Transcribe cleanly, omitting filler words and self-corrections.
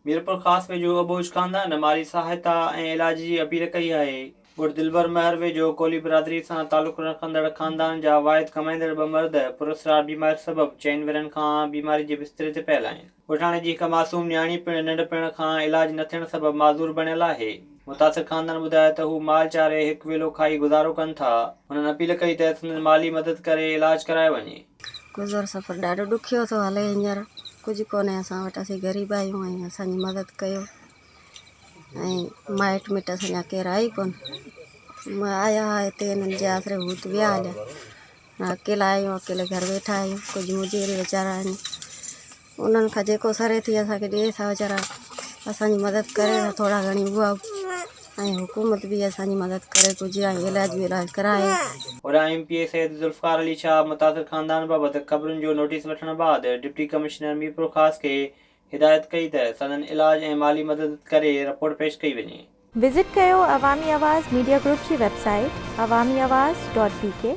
ميرپورخاص ويجهو اٻوجهه خاندان مالي سهائتا ۽ علاج جي اپيل ڪئي آهي. ڳوٺ دلبر مهر ويجهو ڪولهي برادري سان تعلق رکندڙ خاندان جا واحد ڪمائيندڙ ٻه مرد پراسرار بيماري سبب چئن ورهين کان بيماري جي بستري تي پيل آهن. ڳوٺاڻي جي هڪ معصوم نياڻي پڻ ننڍپڻ کان علاج نه ٿيڻ سبب معذور بڻيل آهي. متاثر خاندان ٻڌايو ته هو مال چاري هڪ ويلو کائي گذارو ڪن ٿا. هنن اپيل ڪئي ته سندن مالي مدد ڪري علاج ڪرايو وڃي. گذر سفر ڏاڍو ڏکيو ٿو هلي هينئر ڪجهه ڪونهي اسان وٽ اسين غريب آهيون ۽ اسان جي مدد ڪيو. ۽ مائٽ مٽ اسان جا ڪير آهي ئي ڪونه. آيا ها هتي هنن جي آسري هو ته ويا هليا. اڪيلا آهيون اڪيلي گهر ويٺا آهيون ڪجهه مجيري ويچارا آهن انهن کان جيڪو سري ٿي اسان کي ڏئي ٿا ويچارا اسان جي مدد ڪري ٿا ٿورا گهڻي اها ۽ حڪومت به اسان جي مدد ڪري ڪجهه ۽ علاج ولاج ڪرائي. هوڏانهن M P A Syed Zulfiqar Ali Shah متاثر خاندان بابت خبرن جو نوٽيس وٺڻ بعد ڊپٽي ڪمشنر ميرپورخاص کي هدايت ڪئي ته سندن علاج ۽ مالي مدد ڪري رپورٽ پيش ڪئي وڃي. وزٽ ڪيو عوامي آواز ميڊيا گروپ جي website Awami Awaz dot B K.